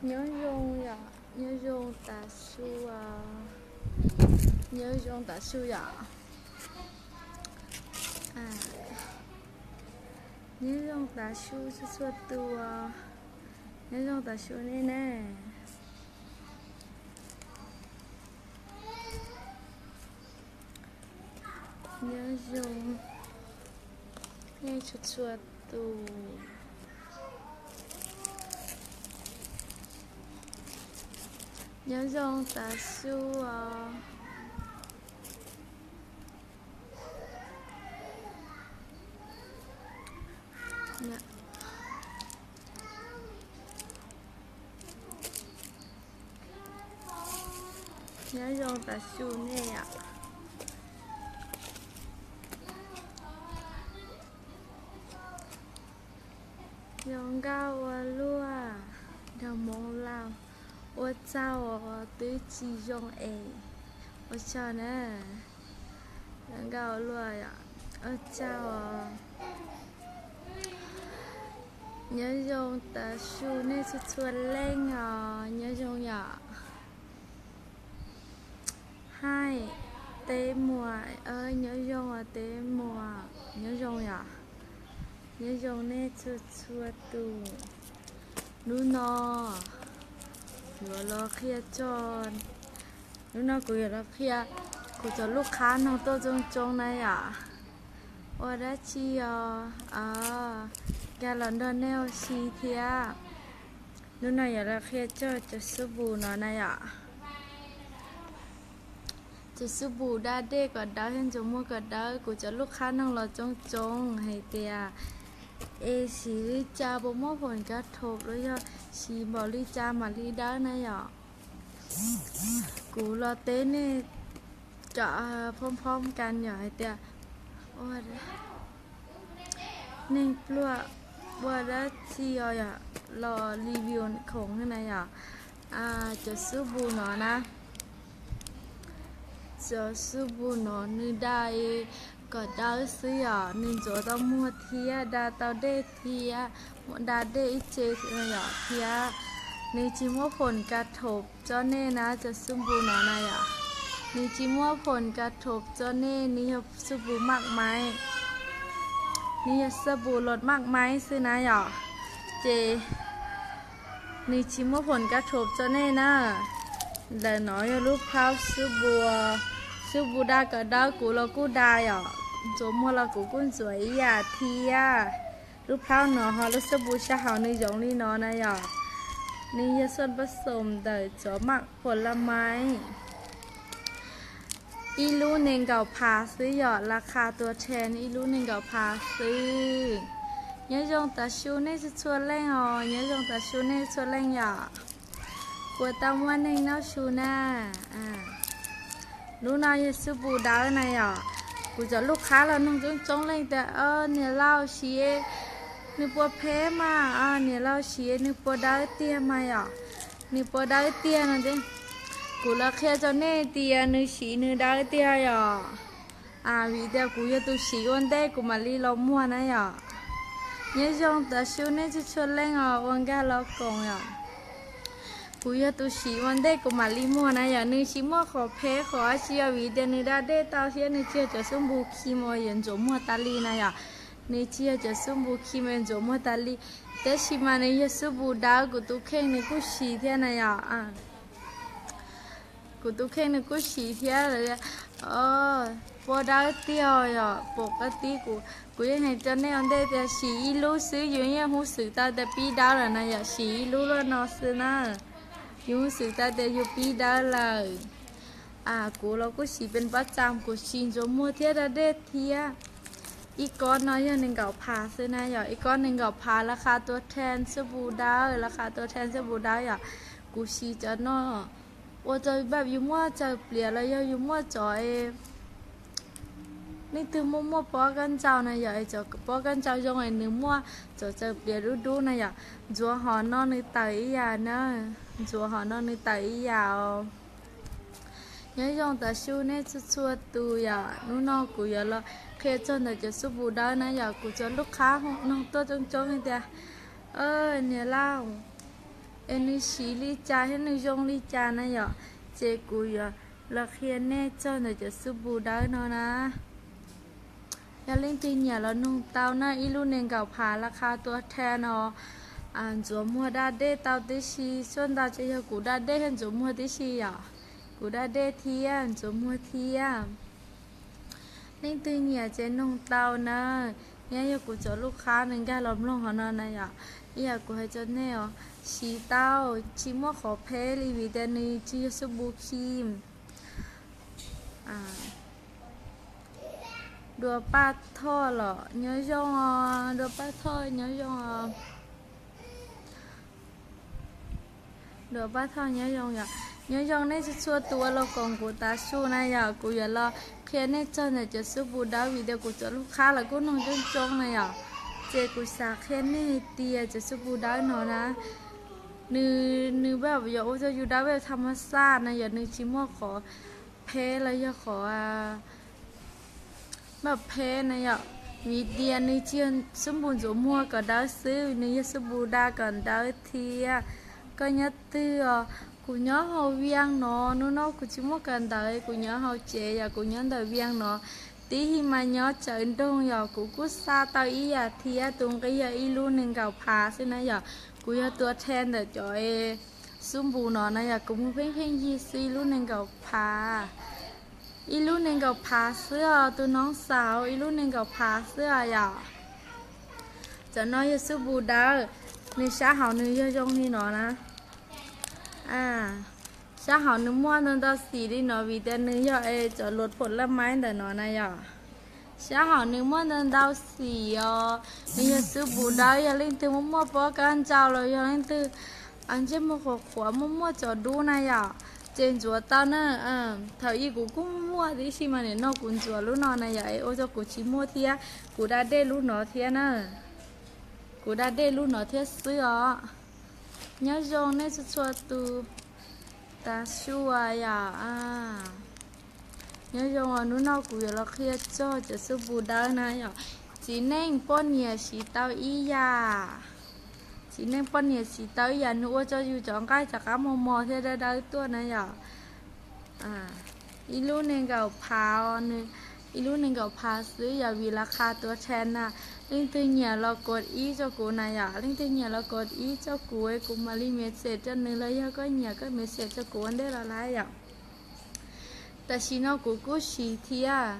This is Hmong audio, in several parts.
Nyob zoo yom, nyob zoo tav su, nyob zoo tav su yom. Nyob zoo tav su txhua txhua tus, nyob zoo tav su nej na. Nyob zoo nej txhua txhua tus. Nyob zoo tav su os. Nyob zoo tav su nej yom. Zoo nkauj ua luaj, nrog Hmoob Lauj, ua tsaug os, twb tsis zoo es ua tsaug na. Zoo nkauj ua luaj, ua tsaug os. Nyob zoo tav su nej txhua txhua leej os, nyob zoo yom. Haij, Teb Muas, nyob zoo os Teb Muas, nyob zoo yom. Nyob zoo nej txhua txhua tus. Hnub no yuav los qhia txog, hnub no kuv yuav los qhia kuv cov lub qhab noog tuaj tsoo tsoo na yom. Ua dab tsi os, nkag los nrog nej ua si thiab. Hnub no yuav los qhia txog cov xub npus no na yom. Cov xub npus da dej kom dawb thiab ntxuav muag kom dawb, kuv cov lub qhab noog los tsoo tsoo hais tias es siv li cas puas muaj phoom ka thom los yog siv npaum li cas mam li dawb na yom. Kuv los teb nej cov phoob phoob kas yom hais tias neeg pluag ua dab tsi os yom, los review khoom na yom. Cov xub npus no na, cov xub npus no nws da kom dawb xwb yom, nws ntxuav tau muag thiab da tau dej thiab, da dej ib tse yom thiab. Nws tsis muaj phoom ka thom tso nej na, cov xub npus no na yom. Nws tsis muaj phoom ka thom tso nej, nws yog xub npus maj maiv, nws yog xub npus los maj maiv xwb na yom. Ces nws tsis muaj phoom ka thom tso nej na. Ntawm no yog lub plhaub xub npus, xub npus da kom dawb kuv los kuj da yom, ntxuav muag los kuv kuj ntxuav ib yam thiab. Lub plhaub no ho lub xub npus sab hauv nws zoo li no na yom. Nws yog xuaj pab xoom ntawm cov maj phuam la maiv. Ib lub nees nkaum phav xwb yom, las khas tuas then ib lub nees nkaum phav xwb. Nyob zoo tav su nej txhua txhua leej os, nyob zoo tav su nej txhua leej yom. Puas tau muaj neeg noj su na? Lub no yog xub npus dawb na yom. Kuv cov lub qhab los noog coob coob leej tias, niam laus siv nws puas phem mas, niam laus siv nws puas dawb tiag mas yom, nws puas dawb tiag no. Kuv los qhia rau nej tias nws siv nws dawb tiag yom. Vim tias kuv yog tus siv ua ntej kuv mam li los muag na yom. Nyob zoo tav su nej txhua txhua leej os, ua nkag los koom yom. Kuv yog tus siv ua ntej kuv mam li muag na yom, nws tsis muaj qhov phem qhov dab tsi os, vim tias nws da dej tau thiab nws tsis yog cov xub npus khi mas yuav ntxuav muag tas li na yom. Nws tsis yog cov xub npus khi mas yuav ntxuav muag tas li, tab sis mas nws yog xub npus dawb, kuv tus kheej nws kuj siv thiab na yom. Kuv tus kheej nws kuj siv thiab. Puas dawb tiag yom, pom qab tib kuv, kuv yeej hais rau nej ua ntej tias siv ib lub xwb yus yeej hu xwm tau tias pib dawb lawm na yom, siv ib lub luaj no xwb na, yus hu xwm tau tias yus pib dawb lawm. Kuv los kuj siv pes pob txaas, kuv siv ntxuav muag thiab da dej thiab. Ib kob no yog nees nkaum phav xwb na yom, ib kob nees nkaum phav, las khas tuas then xub npus dawb, las khas tuas then xub npus dawb yom. Kuv siv cov no ua rau yus muaj tsaws plias los yog yus muaj cov, nej twg muaj muaj pob kab ntsaum na yom, es cov pob kab ntsaum zoo es nws muaj cov tsaws plias dub dub na yom, ntxuav hom no nws tawm ib yam na, ntxuav hom no nws tawm ib yam os. Nyob zoo tav su nej txhua txhua tus yom, hnub no kuv yuav los qhia txog ntawm cov xub npus dawb na yom, kuv cov lub qhab noog tuaj coob coob tias, niam laus, Es nws siv li cas thiab nws zoo li cas na yom, ces kuv yuav los qhia nej txog ntawm cov xub npus dawb no na. Yog leej twg nyiam los noog tau na, ib lub nees nkaum phav la qha tua tha no, ntxuav muag da dej tau tib si, suaj ntau ces yog kuv da dej thiab ntxuav muag tib si yom. Kuv da dej thiab ntxuav muag thiab. Leej twg nyiam ces noog tau na, thiab yog kuv cov lub qhab nws nkag los mloog hov no na yom, ib yam kuv hais rau nej os, siv tau tsis muaj qhov phem li vim tias nws tsis yog xub npus khi. Dua Paj Thoj los nyob zoo os, Dua Paj Thoj nyob zoo os. Dua Paj Thoj nyob zoo yom, nyob zoo nej txhua txhua tus uas los koom kuv tav su na yom, kuv yuav los qhia nej txog ntawm cov xub npus dawb vim tias kuv cov lub qhab lawv kuj noog coob coob na yom, ces kuv xav qhia nej hais tias cov xub npus dawb no na, nws, nws pab yuav ua rau yus dawb pab tham mas xaj na yom, nws tsis muaj qhov phem los yog qhov pab phem na yom, vim tias nws tsis yog xub npus ntxuav muag kom dawb xwb, nws yog xub npus da kom dawb thiab. Koj nyob twg os? Kuv nyob hauv Vias no, hnub no kuv tsis muaj kawm ntawv, kuv nyob hauv tsev yom, kuv nyob ntawm Vias no. Tib si mas nyob tsawv nroog yom, kuv kuj xa tau ib yam thiab, tus nqi yog ib lub nees nkaum phav xwb na yom. Kuv yog tua tha ntawm cov xub npus no na yom, kuv muag pheej pheej yig xwb ib lub nees nkaum phav. Ib lub nees nkaum phav xwb os tus noob xaus, ib lub nees nkaum phav xwb os yom. Cov no yog xub npus dawb, nws sab hauv nws yog zoo li no na. Sab hauv nws muaj ntau ntau xim li no vim tias nws yog es cov luas phom laj maib ntawm no na yom. Sab hauv nws muaj ntau ntau xim os, nws yog xub npus dawb, yog leej twg muaj muaj pob kab ntsaum los yog leej twg ntsej muag qhuav qhuav muaj muaj cov dub na yom, ces ntxuav tau na. Thaum ub kuv kuj muaj tib si mas nim no kuv ntxuav lub no na yom, es ua rau kuv tsis muaj thiab, kuv da dej lub no thiab na. Kuv da dej lub no thiab xwb os. Nyob zoo nej txhua txhua tus tav su yom. Nyob zoo os, hnub no kuv yuav los qhia txog cov xub npus dawb na yom. Txiv neej poj niam siv tau ib yam. Txiv neej poj niam siv tau ib yam, nws ua rau yus cov nqaij rov qab mos mos thiab dawb dawb tuaj na yom. Ib lub nees nkaum phav, ib lub nees nkaum phav xwb yom, vim la qha tuav tshav na. Leej twg nyiam los kos ib rau kuv na yom, leej twg nyiam los kos ib rau kuv, kuv mam li message rau nws, los yog koj nyiam koj message rau kuv ua ntej los lawm yom. Tam sim no kuv kuj siv thiab.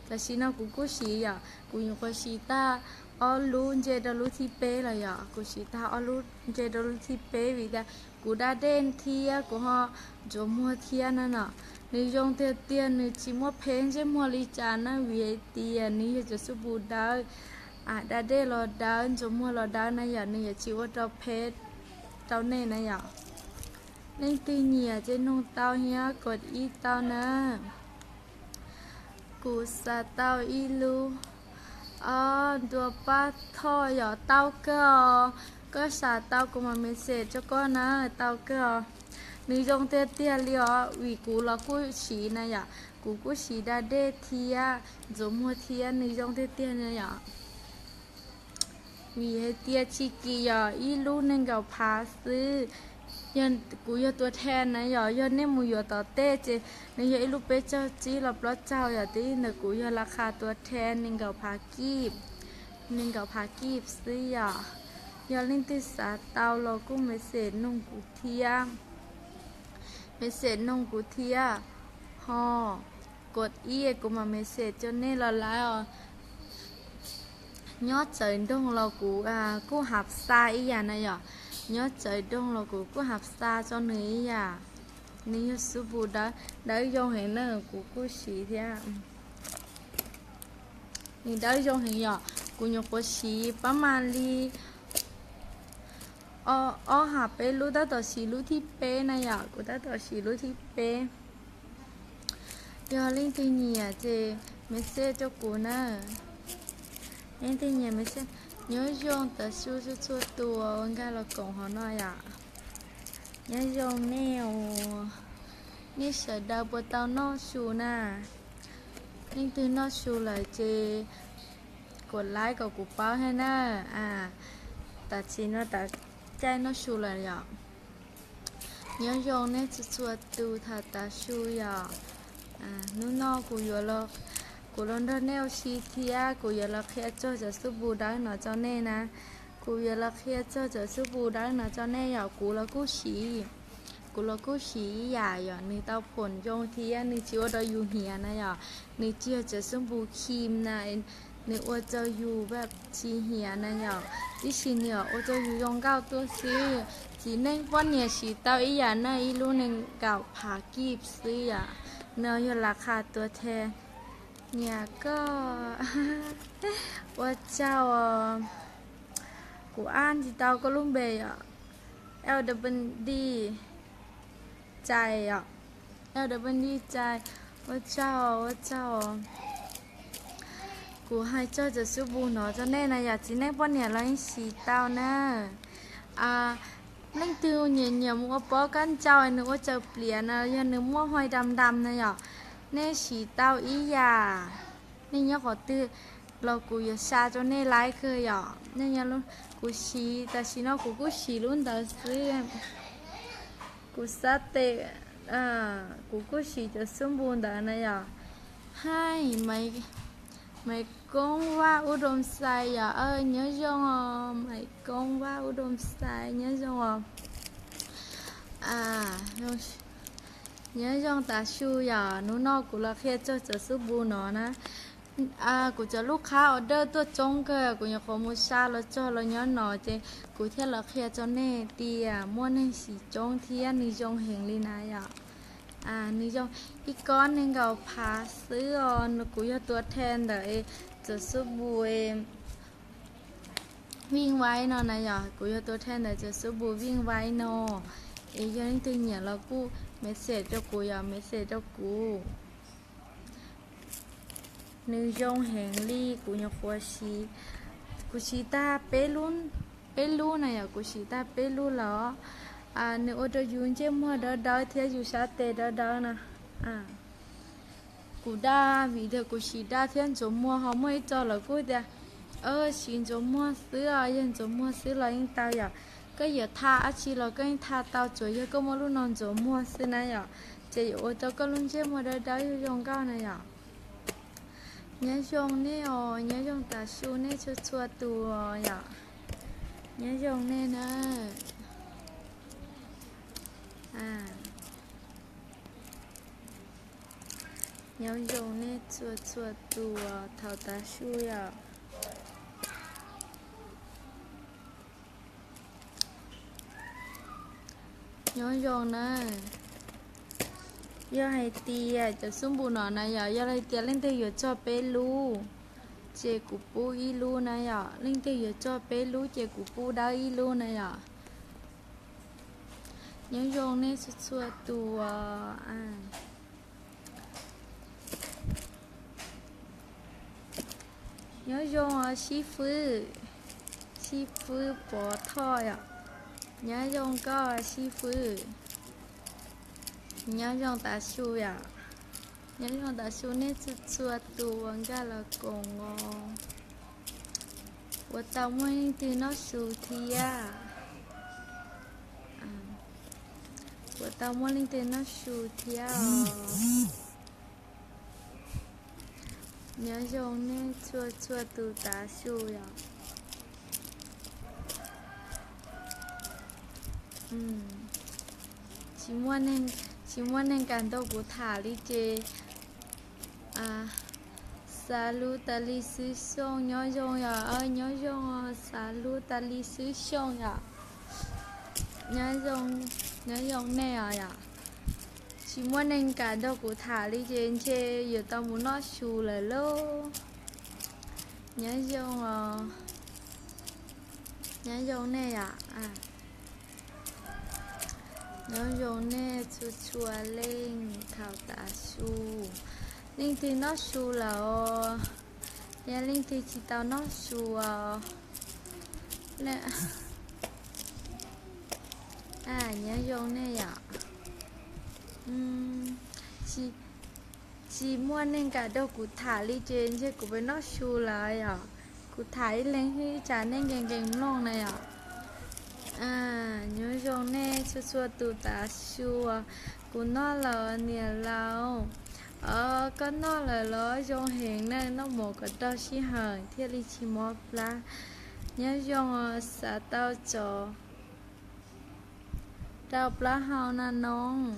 Tam sim no kuv kuj siv yom, kuv nyuam qhuav siv tag ob lub ntse rau lub thib peb los yom, kuv siv tag ob lub ntse rau lub thib peb vim tias kuv da dej thiab kuv ho ntxuav muag thiab na no. Nws zoo tiag tiag, nws tsis muaj phem ntsej muag li cas na, vim hais tias nws yog cov xub npus dawb. Da dej los dawb, ntxuav muag los dawb na yom, nws yuav tsis ua rau phem rau nej na yom. Leej twg nyiam ces noog tau thiab kos ib tau na. Kuv xav tau ib lub. Ob, Ntuas Paj Thoj yom, tau kawg os. Koj xav tau kuv mam message rau koj na, tau kawg os. Nws zoo tiag tiag li os, vim kuv los kuj siv na yom, kuv kuj siv da dej thiab ntxuav muag thiab, nws zoo tiag tiag na yom. Vim hais tias tsis kim yom, ib lub nees nkaum phav xwb. Yog kuv yog tuav tha na yom, yog nej mus yuav tom tej ces nws yog ib lub peb caug tsib los plaub caug yom, twb ntawm kuv yog la qha tuav tha nees nkaum phav kib, nees nkaum phav kib xwb yom. Yog leej twg xav tau los kuj message noog kuv thiab, message noog kuv thiab ho. Kos ib, kuv mam message rau nej los lawm os. Nyob tsawv nroog los kuv kuj hab xa ib yam na yom. Nyob tsawv nroog los kuv kuj hab xa rau nws ib yam. Nws yog xub npus dawb, dawb zoo heev na, kuv kuj siv thiab. Nws dawb zoo heev yom, kuv nyuam qhuav siv pab mas li ob ham peb lub, tab tom siv lub thib peb na yom, kuv tab tom siv lub thib peb. Yog leej twg nyiam ces message rau kuv na. Leej twg nyiam message. Nyob zoo tav su txhua txhua tus uas nkag los koom hauv no yom. Nyob zoo nej os. Nej sawv daws puas tau noj su na? Leej twg noj su lawm ces kuv like kom kuv paub thiab na. Tam sim no tam caij noj su lawm yom. Nyob zoo nej txhua txhua tus thaum tav su yom. Hnub no kuv yuav, kuv los nrog nej ua si thiab kuv yuav los qhia txog cov xub npus dawb no rau nej na. Kuv yuav los qhia txog cov xub npus dawb no rau nej yom. Kuv los kuj siv, kuv los kuj siv ib yam yom, nws tau phoom zoo thiab nws tsis ua rau yus hiav na yom. Nws tsis yog cov xub npus khim na, nws ua rau yus tsis hiav na yom, tab sis nws ua rau yus zoo nkauj tuaj xwb. Txiv neej poj niam siv tau ib yam na, ib lub nees nkaum phav kij xwb yom. No yog las khas tuav the. Niam koj, ua tsaug os. Kuv ab tsis tau koj lub npe yom. L W D Cai yom. L W D Cai, ua tsaug, ua tsaug. Kuv hais txog cov xub npus no rau nej na yom, txiv neej poj niam los yeej siv tau na. Leej twg nyiam nyiam mus ua pob kab ntsaum nws ua tsaws pliav na, yog nws muaj hoi dam dam na yom, nej siv tau ib yam. Nej nyob qhov twg los kuv yuav xa rau nej laib kawg yom. Kuv siv, tam sim no kuv kuj siv lub ntawd xwb. Kuv xav tes, kuv kuj siv cov xub npus ntawd na yom. Hai, Maiv Koob Vaj Ub Doo Xais yom, nyob zoo os, Maiv Koob Vaj Ub Doo Xais nyob zoo os. Nyob zoo tav su yom, hnub no kuv los qhia txog cov xub npus no na. Kuv cov lub qhab order tuaj coob kawg, kuv nyuam qhuav mus xa los txog los nyob no ces kuv thiaj los qhia rau nej tias muaj neeg siv coob thiab nws zoo heev li na yom. Nws zoo ib kob nees nkaum phav xwb os, kuv yog tuav the ntawm cov xub npus Vij Vaib no na yom, kuv yog tuav the ntawm cov xub npus Vij Vaib no. Es yog leej twg nyiam los kuj message rau kuv yom, message rau kuv. Nws zoo heev li, kuv nyuam qhuav siv, kuv siv tag peb lub, peb lub na yom, kuv siv tag peb lub los nws ua rau yus ntsej muag dawb dawb thiab yus sab tes dawb dawb na. Kuv dag vim tias kuv siv dag thiab ntxuav muag, ho muaj ib co lawv kuj tias siv ntxuav muag xwb os, yog ntxuav muag xwb los yeej tau yom. Koj yuav tha dab tsi los koj yeej tha tau, tsuas yog koj muaj lub no ntxuav muag xwb na yom. Ces yuav ua rau koj lub ntsej muag dawb dawb zoo nkauj na yom. Nyob zoo nej os, nyob zoo tav su nej txhua txhua tus yom. Nyob zoo nej na. Nyob zoo nej txhua txhua tus thaum tav su yom. Nyob zoo na. Yog hais tias cov xub npus no na yom, yog hais tias leej twg yuav txog peb lub, ces kuv pub ib lub na yom. Leej twg yuav txog peb lub ces kuv pub dawb ib lub na yom. Nyob zoo nej txhua txhua tus. Nyob zoo os sib fwb, sib fwb Pov Thoj yom. Nyob zoo koj sib fwb. Nyob zoo tav su yom. Nyob zoo tav su nej txhua txhua tus uas nkag los koom os. Ua tau muaj leej twg noj su thiab. Ua tau muaj leej twg noj su thiab os. Nyob zoo nej txhua txhua tus tav su yom. Tsis muaj neeg kam nrog kuv tham li ces xav lub tas li xwb xyooj. Nyob zoo yom, nyob zoo, xav lub tas li xwb xyooj yom. Nyob zoo nej os yom. Tsis muaj neeg kam nrog kuv tham li ces ntshe yuav tau mus noj su lawm lauj. Nyob zoo os. Nyob zoo nej yom. Nyob zoo nej txhua txhua leej thaum tav su. Leej twg noj su lawm os? Yog leej twg tsis tau noj su os? Nyob zoo nej yom. Tsis muaj neeg kam nrog kuv tham li ces ntshe kuv pem noj su lawm yom. Kuv tham ib leeg ib tsam nej nkees nkees mloog na yom. Nyob zoo nej txhua txhua tus tav su. Kuv noj lawm niam laus. Os, koj noj lawm los zoo heev na, noj mov kom tau sij hawm thiaj li tsis mob plab. Nyob zoo, xav tau tsov rau plaub hau na nob.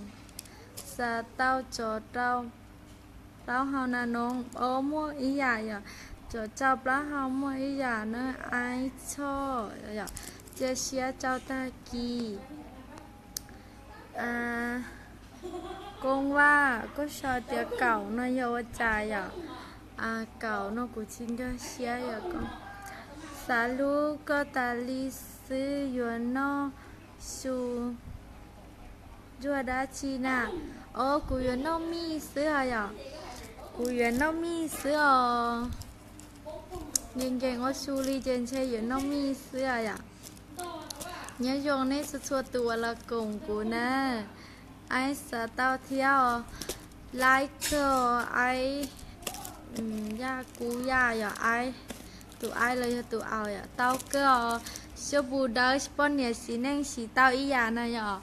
Xav tau tsov rau plaub hau na nob. Os, muaj ib yam yom, tsov rau plaub hau muaj ib yam na. Aib txhoj yom, cia siab rau tag kis. Koob Vaj, koj sau tias kaum no yog ua cas yom? Kaum no kuv tsis nkag siab yom. Xav hlub koj tas li xwb, yuav noj su ntsuag dab tsi na? Os, kuv yuav noj mij xwb os yom. Kuv yuav noj mij xwb os. Nkees nkees ua su li ces ntshe yuav noj mij xwb os yom. Nyob zoo nej txhua txhua tus uas los koom kuv na. Aib xav tau thiab os. Laib kawg os aib. Yaj kub yaj yom aib. Tus aib los yog tus aus yom, tau kawg os. Xyoob pus dawb poj niam siv neej siv tau ib yam na yom.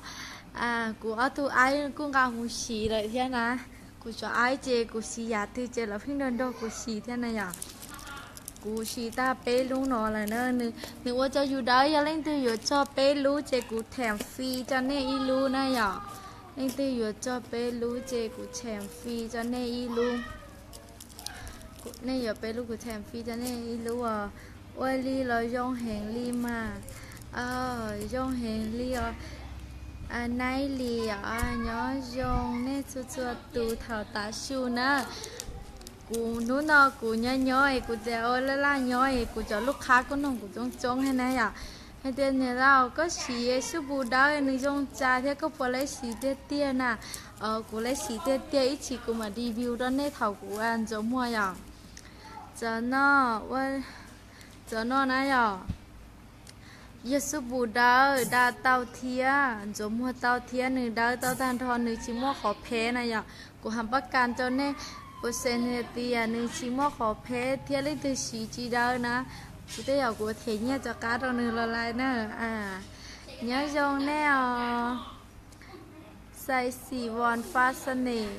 Kuv ob tug aib kuj nqa mus siv lawm thiab na. Kuv cov aib ces kuv siv yam twg ces lawv pheej nrog nrog kuv siv thiab na yom. Kuv siv tag peb lub no lawm na. Nws ua rau yus dawb, yog leej twg yuav txog peb lub ces kuv them free rau nej ib lub na yom. Leej twg yuav txog peb lub ces kuv them free rau nej ib lub. Nej yuav peb lub kuv them free rau nej ib lub os. Ua li los zoo heev li mas. Zoo heev li os. Naib Lis, nyob zoo nej txhua txhua tus thaum tav su na. Kuv hnub no kuv nyob nyob es kuv tias ua laj laj nyob es kuv cov lub qhab kuj noog kuv coob coob thiab na yom. Hais tias niam laus koj siv xyoob pus dawb nws zoo cas thiab koj puas laib siv tiag tiag na? Kuv laib siv tiag tiag, ib chim kuv mam review rau nej thaum kuv ntxuav muag yom. Cov no, cov no na yom, yog xyoob pus dawb da tau thiab ntxuav muag tau thiab, nws dawb tau tag nrho, nws tsis muaj qhov phem na yom. Kuv hais pab kas rau nej, kuv xav hais tias nws tsis muaj qhov phem thiab leej twg siv tsis dawb na. Kuv tej yam kuv them nyiaj rov qab rau nws los lais na. Nyob zoo nej os. Xais xim Voos Fab Xas Nes,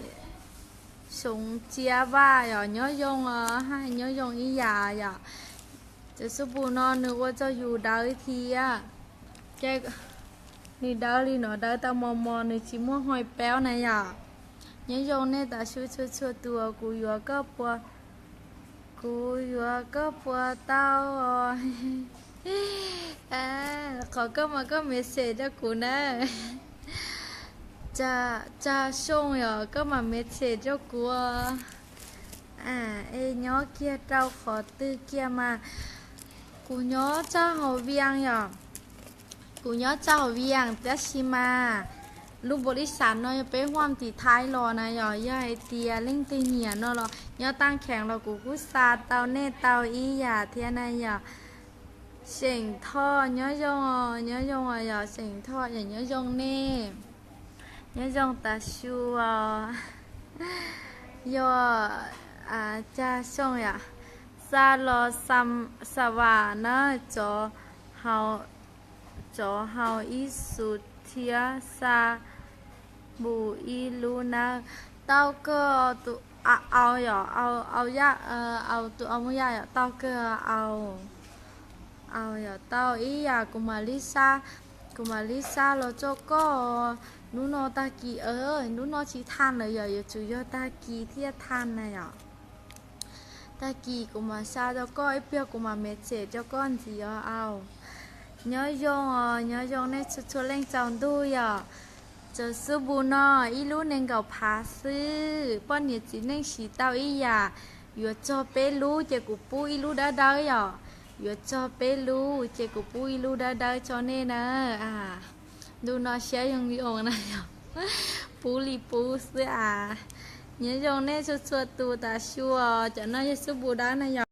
Soov Tsiab Vaj yom, nyob zoo os, hais nyob zoo ib yam yom. Cov xyoob pus no nws ua rau yus dawb thiab. Nws dawb li no, dawb tau mos mos, nws tsis muaj hoi paub na yom. Nyob zoo nej tav su txhua txhua tus, kuv yuav koj puas, kuv yuav koj puas tau os. Qhov koj mas koj message rau kuv na. Tsa Xyooj yom, koj mam message rau kuv. Es nyob kiag rau qhov twg kiag mas, kuv nyob tsa hauv Vias yom. Kuv nyob tsa hauv Vias tab sis mas lub npaum li xav no yog peb huam tim Thaib los na yom. Yog hais tias leej twg nyiam no los nyob Taaj Kheev los kuv kuj xa tau nej tau ib yam thiab na yom. Xeem Thoj nyob zoo, nyob zoo yom, Xeem Thoj yom, nyob zoo nej. Nyob zoo tav su. Yog Tsa Xyooj yom. Xa los xa vam na, tsov hau ib xus thiab xa npus ib lub na. Tau kawg tus au yom, au yaj, au tus au muaj yaj yom, tau kawg au. Au yom, tau ib yam, kuv mam li xa, kuv mam li xa los rau koj. Hnub no tag kis, hnub no tsis tha lawm yom, yuav tsum yog tag kis thiaj tha na yom. Tag kis kuv mam xa rau koj, ib pliag kuv mam message rau koj ntxiv os au. Nyob zoo os, nyob zoo nej txhua txhua leej tsaus ntuj yom. Cov xub npus no ib lub nees nkaum phav xwb, poj niam txiv neej siv tau ib yam. Yuav txog peb lub ces kuv pub ib lub dawb dawb yom. Yuav txog peb lub ces kuv pub ib lub dawb dawb rau nej na. Ntu no siab yoo yoo na yom. Pub li pub xwb as. Nyob zoo nej txhua txhua tus tav su, cov no yog xub npus dawb na yom.